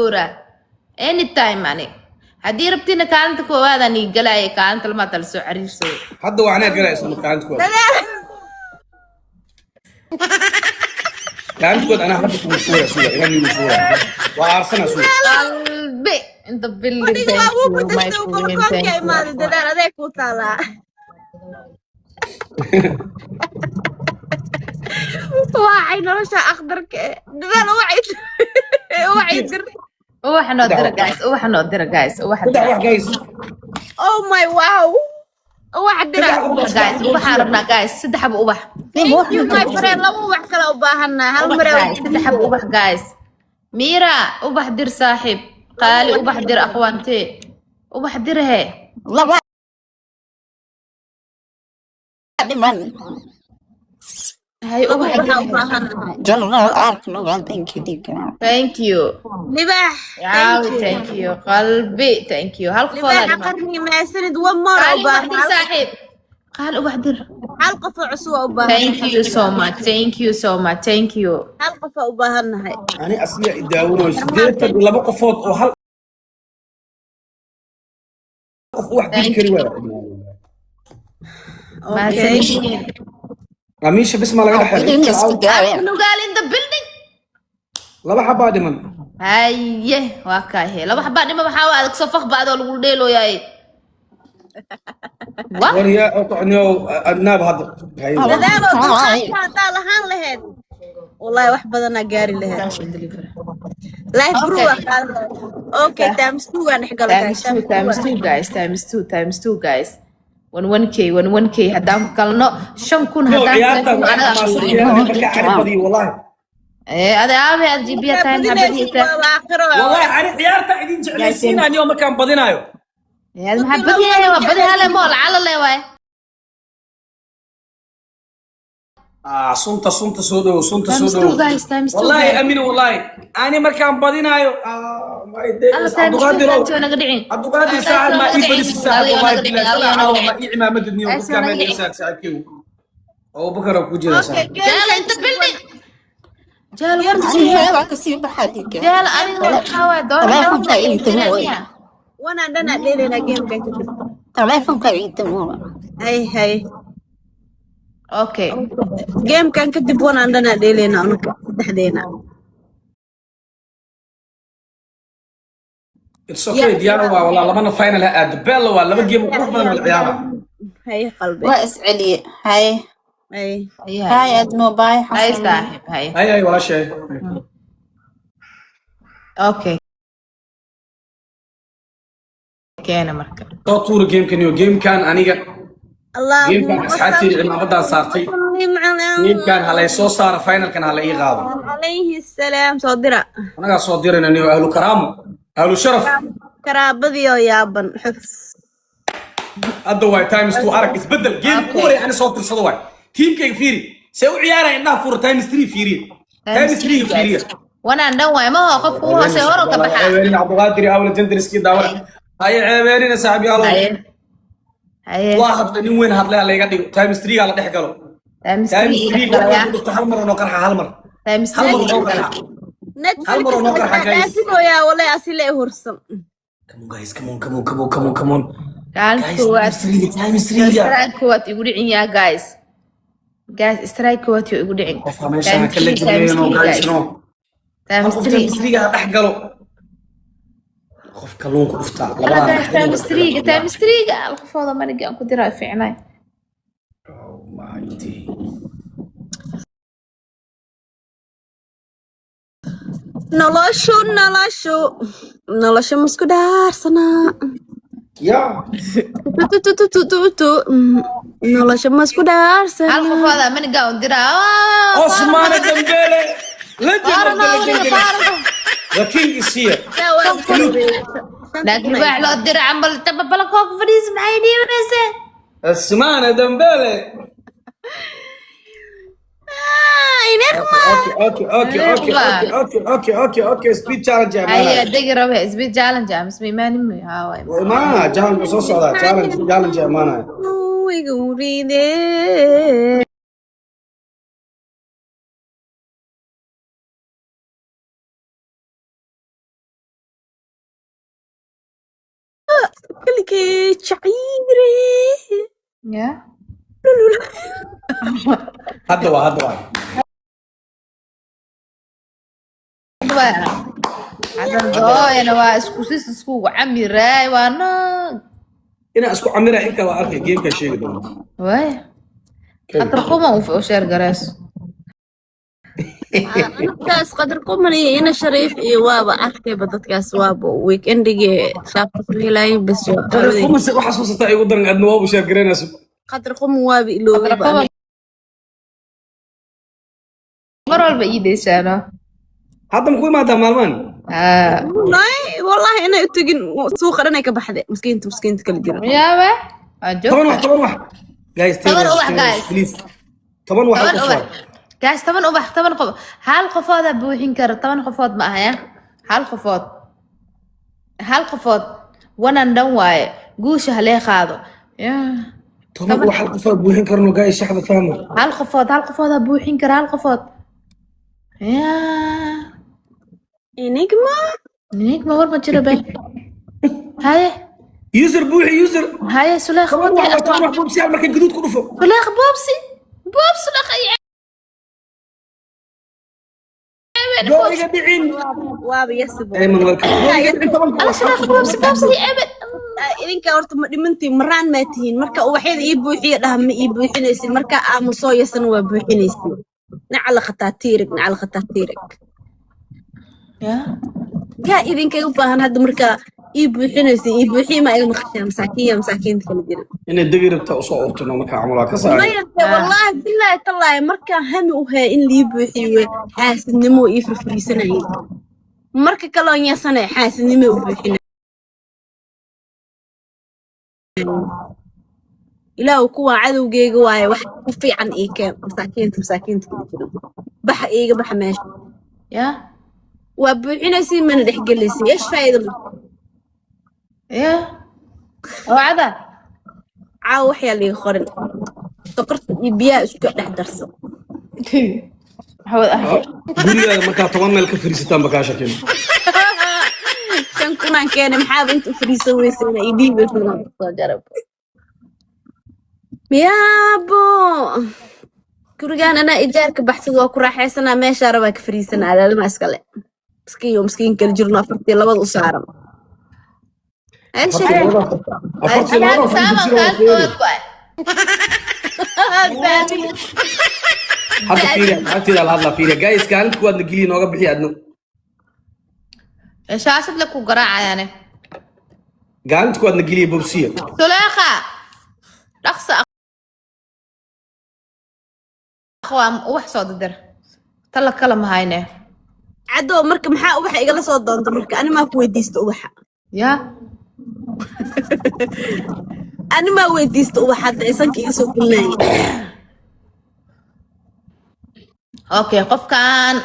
Tuura anytime. Ani haddii rabtina kaalinta koowaadaan ii galaya, kaalinta lamaad la soo cariirsado. Hadda waa anaa galaya isla kaalinta koowaad. Dadaal. Kaalinta koowaad anaa hadda kugu fuulaya. Suga inaan nigu fuulaya, waa aarsana, suga. Qalbi in the building. Fadhiga Thank waa wuu you, my bedeshay, queen. balkoonka Thank you. imaaday. Dadaal, adeeg kuu taalaa. Wacay nolosha akhdarka eh. Dadaal, wacay, wacay dir. Ubax noo dira, guys. Ubax noo dira, guys. Ubax Saddex dira. wax, guys. Oh my, wow, ubax dira. Saddex ubax. Guys, ubaxaan rabnaa, guys, saddex xabo ubax. Thank you, my friend. Laba ubax kale u baahanaa, hal Ubax, mar. guys, saddex xabo ubax. Guys, Miira, ubax dir. Saaxiib qaali, ubax dir. Akhwaante, ubax dir he. Laba dhiman. Hay, ubax Laba dir. ubax u baahanahay. Jalal ark thank you, dhiiga. Thank you. Libaax. Yaawi, thank you. Qalbi, thank you. Hal qof Libaaxa dhiman. Qarni, maasanid. One more u Qaali, ubax dir. baahan. Saaxiib qaali, ubax dir. Hal qof oo cusub oo u baahan. Thank you so much, thank you so much, thank you. Hal qof oo u baahannahay. Ani asiga i daawanayo, 82 qofood oo hal qof wax diri kari waaya. Okay. Mahadsanidin. Amiisha bis ma laga dhexeeyo. Nugaal in the building. Laba xabaa dhiman. Haye, waa kaahe, laba xabaa dhima. Maxaa waa adag soo faqba adoo lagu dheelooyaay? Wa Warya oqocniyow adnaab hadda. Haye. Dadaaloo dulqaadka haddaa lahaan lahayd, wallahi wax badanaa gaari lahayd. Life bro. Okay. Waa qaadan lahayd. Okay, times two waan dhex gala. Times two, times two, guys, times two, times two, guys. One one k, one one k haddaan galno, 5,000 No, haddaan ciyaarta galno waxay anaga xamaasan yahay markaa cari badiyo, wallahi. Ee ada aabe aad jibiya tahay Badinaysid xabadiisa. waa aakhiro. Wallahi ani ciyaarta idin jeclaysiinayo markaan badinayo. Ee ad maxaa badiyahay? Waa badi hale mool calale waay. Ah, sunta, sunta soo dhow, sunta soo Times dhow. two, guys, times two, Wallahi guys. Amin, wallahi ani markaan badinayo, ah my days. Alla, times two. Cabduqaadir. Times two naga dhicin. Cabduqaadir saaxib, ma ii badisi saaxib, wallahi billahi caawa ma ii cimaamadidniyo. Guys, dadkaa naga meel dhicin. isaag saaxibkiigu Abubakar oo ku jira Okay. saaxib. Jaala in the building, jaala. Jaala, aniga waxaa waay doona. Taleefanka ii damo. Wanaan dhanaa dheelaynaa gamekan kadib. Taleefanka ii damo. Hay hay. Okay. Gamekan kadib wanaan dhanaa dheelaynaa unuka saddexdeena. It's okay, diyaar waa walaa, labana final ha aado. Bella waa laba game oo qurux badan wada ciyaara. Hay qalbi. Waa isceliye. Hay. Hay. Hay adno, bye. Hay. Xasan. Saaxiib, hay. Hay hay, walaashay. Okay, keena marka. Soo tuura gamekan iyo gamekan aniga gamekan Allahumma asxaabteyda cimaamadan saartay. Gamekan ha lay soo saaro, finalkan ha la ii qaado. Calayhi salaam, soo dira. Anagaa soo dirayna niyo, ahlu karaamo, ahlu sharaf. Karaabadii oo yaaban xuf. Hadda waay times two. Arag isbedel game ugu horey ani soo tirsado waay. Tiimkayga fiiri see u ciyaaraya, indhaha fura, times three fiiriya, times three fiiriya. Wanaan dhan waay maho qofka u hoose horo ka baxaa. Ceebeenina Cabdiqaadir awla jendriskii daawana haye, ceebeenina saaxiib yaalow. Haye haye. Waa hadlay nin weyn, hadlay ha layga dhigo. Times three la dhex galo. Times times three three dhex galaya. ku dhufto, hal mar oo noo qarxa, hal mar. Times Hal mar three oo noo dhex gala. qarxa, hal mar oo noo qarxa, guys. Dhaafinooyaa walay asile hursan. Come on, guys, come on, come on, come on, come on, come on. Kaalin Guys, koowaad. times three, times three. Strike koowaad igu dhicin yaa, guys, guys, strike koowaad yoo igu dhicin. Qofka meeshaan ka la jimeyno, guys, no. Hal Times qof three. times three ha dhex galo. Qof kalluunku dhuftaa labadan. Guys, times three, times three hal qofooda maniga aan ku diraa fiicnay. Oh my day. Noloshu, noloshu, noloshu masku dhaarsanaa. Yeah. Tu. Nolosha masku Hal dhaarsanaa. qofooda maniga aan diraa. Osman Dembele, legend of the legendary. The king is here. Laakiin wax loo dira camal tababala kook fadhiis maxay dhiibanaysaa? Osman Dembele. Okay, okay, okay, okay, okay, okay, okay, okay, okay. Speed challenge haya. imaanaya. Degi rabe speed challenge ah misma imaanin haa waay. Waa imaanaya, challenge soo socdaa, challenge, challenge imaanaya. Igu ridee. Keligee jaciire. Ya. Hadda waa, hadda waa. Xasan dooyana waa isku sis, iskugu camiraay waana. Inaan isku camira in kale waa arkay, gamekaa sheegi doona. Waay, Qadar Quman u share gareys. Dadkaas Qadar Quman iyo Ina Shariif iyo waaba arkayba, dadkaas waaba weekendigii shaabka ku helaayeen bas waa. Qadar Quman se waxaa xasuusataa igu daran, adna waa u share garaynayso. Qadar Quman waaba Qadar iloobay. Quman mar walba ii deyshaano. Hadda maku imaadaa maalmahan? Ah. Wallahi inay u tegin, suuqa dhan ay ka baxday, miskiinta, miskiinta kala jira. Yaabe waa 10 wax, joogta. 10 wax, guys. 10 ubax, guys. Please, 10 wax. 10 qof ubax, guys, 10 ubax, 10 qof, hal qofooda buuxin kara. 10 qofood ma ahaya, hal qofood, hal qofood, one and done waaye. Guusha halee qaado. Yeah. 10 wax, hal qofaa buuxin karno, guys, shaxda fahma. Hal qofood, hal qofooda buuxin kara, hal qofood. Yeah. Enigma. Enigma war ma jiro be. Haye. User buuxi, user. Haye, Suleekh. 10 wax waa 10 wax. Boobsi hal marka gaduud ku dhufo. Suleekh, boobsi, boob, Suleekh ay. Yoo iga dhicin. Waaba yasibo. Ayman, welcome. Yoo iga dhicin 10-ka Ala wax. Suleekh, boobsi, boobsi, ebed. Idinka horta ma dhimantiin, maraan maa tihiin. Marka ubaxyada ii buuxiya dhaha, ma ii buuxinaysid. Marka aamusoo yasana waa buuxinaysid. Nacala khataatiirig, nacala khataatiirig. Yeah. Yaa idinkaga baahan hadda marka ii buuxinaysid? Ii buuxiya, ma iga maqashaa? Masaakiin, masaakiinta kala jira. Inay degi rabta usoo urtino markaa camal waa ka saaray. Maya, wallaahi bilaahi tallaahi, markaan hami u haya in lii buuxiyo, xaasidnimo ii firfiriisanayay. Marka kaloon yasanay, xaasidnimo u buuxinay. Ilaahu kuwa cadowgeyga waaye, wax ku fiican ii keen. Masaakiinta, masaakiinta kala jira, baxa iiga baxa meesha. Yeah. Waa buuxinaysiin, mana dhexgelaysin, eesh faa'iido ma? Yeah. Wacda. Caawa waxyaa liiga qorin, sokorta iyo biyaha isku dhex darsan. Maxaa ah? Gurigaada markaa 10 meel ka fariisataan ba kaa shakin. 5,000-aan keenay, maxaaba inta u fadhiisan weysa ina ii dhiibaysa soo jarab yaabo. Gurigaan anaa ijaarka baxsad, waa ku raaxaysanaa, meeshaa rabaa ka fadhiisanaa. Adaadama iskale, miskiin iyo miskiin kala jirno, afartii labada u saaran. Afartii labada Saaman fariisan kaas jira. dood ku ah. Hadda fiiriya, agteeda la hadlaa, fiiriya, guys, kaalinta kuwaadna geliya, nooga bixiya adna. Shaashad la ku garaacayaane. Kaalinta kuwaadna geliya, bobsiya. Suleekha. Dhaqso aqwaa ubax soo didir. Tala kala ma hayne. Cadow, marka maxaa ubaxa igala soo doonta? Marka ani maa ku weydiista ubaxa? Ya. Ani maa weydiista ubaxa hadda aysanka iga soo gelinaya? Okay, qofkan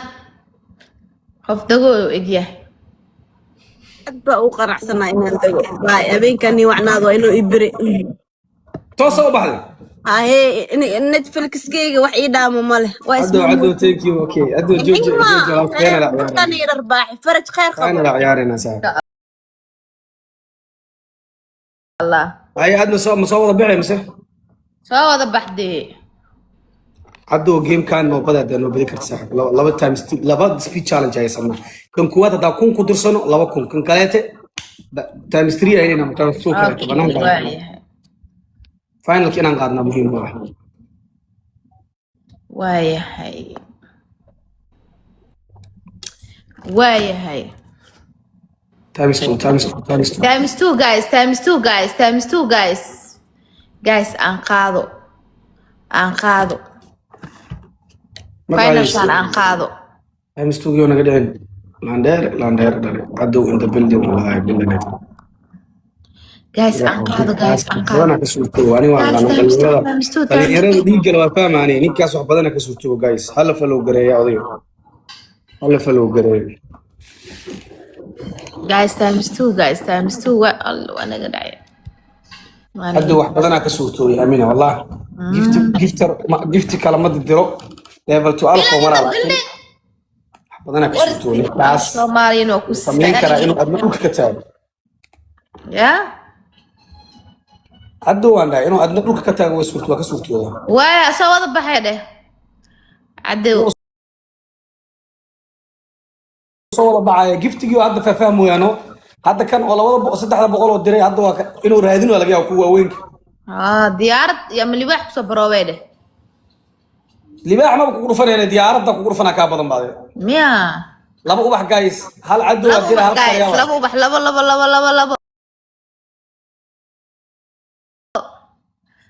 qof dago uu egyahay. Aad baa u qanacsanaa inaan tago. Baay, habeenkan nii wacnaado, waa inuu ibire. Toosa u baxday. Haye, Netflixkeyga wax ii dhaamo ma leh, waa. Cadow, cadow, thank you. Okay, cadow, jooji, jooji, keena la ciyaarayna. Isma dharbaaxi faraj khayr qabo. Keena la ciyaarayna, saaxiib. Allah. Haye, adna soo ma soo wada bixi mise? Soo wada baxdee. Cadow, gamekan noo bada, hadaa noo badi karta, saaxiib. Laba times laba speed challenge haysanaa. Kan kuwaad haddaa 1000 ku dirsano, 2000 kan kaleete times three aynayna, times two kaleete banaanka. Waayahay. Finalka inaan qaadnaa muhiim u ah. Waayahay. Waayahay. Times two, times two, times two. Times two, guys, times two, guys, times two, guys. Guys, aan qaado. Aan qaado. Finalkan aan qaado. Times two yoo naga dhicin. Landheer, landheer dhale. Cadow in the building, wallahi billahi. Guys, aan qaado, guys, aan qaado. Badana ka suurtoobo ani waa Times, times two, times two, times dhalinyarada two. dhiiggala waa fahmaani, ninkaas wax badana ka suurtoobo. Guys, hala follow gareeya odayga, hala follow gareeyo. Guys, times two, guys, times two. Waa Allah, waa naga dhacay. Waa naga Hadda wax badanaa ka suurtooyay, amina wallah. Gift, gifter gifti kala ma diro, level two alpha maraa, laakiin wax badanaa ka suurtooyay ninkaas. Soomaaliyan waa ku Samayn karaa inuu adna dhulka ka taago. Ya. Hadda waan dhahay inuu adna dhulka ka taago way suurto, waa ka suurtooda. Waaya, soo wada baxay dheh, Cadow. Soo wada baxaya giftigii oo hadda faahfahmoyaano. Hadda kan oo 300 oo diray, hadda waa inuu raadin waa laga yaaba kuwa waaweynka. Ah, diyaarad iyo ama libaax kusoo baroobay dheh. Libaax maba kugu dhufanayna, diyaaradda kugu dhufanaa kaa badan baade. Miya? Laba ubax, guys. Hal cadow Laba waa dira, ubax, hal guys. kale. Laba ubax, labo, labo, labo, labo, labo.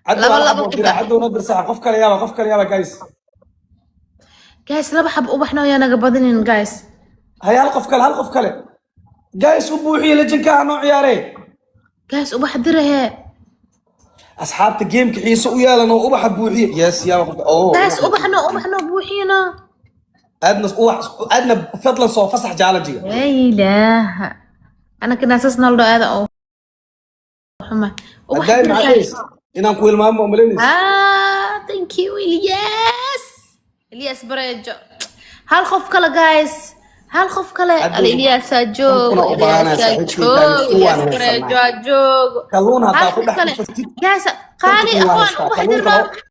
Cadow Laba, hal labo xabo dira. ku dar. Cadow noo dir saaxib. Qof kale yaaba, qof kale yaaba, guys. Guys, laba xab ubaxna yaa naga badinin, guys. Hay, hal qof kale, hal qof kale, guys, u buuxiye lejanka ha noo ciyaaree. Guys, ubax dirahe. Asxaabta, gameka xiise u yeelan oo ubaxa buuxiye. Yes, yaaba qofka oh. Guys, ubaxno, ubaxno, buuxiyana. Aadna ubax, aadna fadlan soo fasax challenge-ga. Laa ilaaha, ana kinaasas nool dho aada oo xuma ubax Haddaay dira, maxaa guys. Inaan ku ilmaamo malaynaysa? Ah, thank you, Ilyas. Ilyas bareejo. Hal qof kale, guys, hal qof kale. Hadda al Ilyaasaa joog. kuna u baahanaa Ilyaasaa saaxiibkay, joog. times two Ilyas waan bareejo haysanaa. joog. Kalluun Hal haddaa ku qof dhex kale. dhufatid. Guys, qaali Konton waa aqoon haystaa. ubax Kalluunka dirnaa.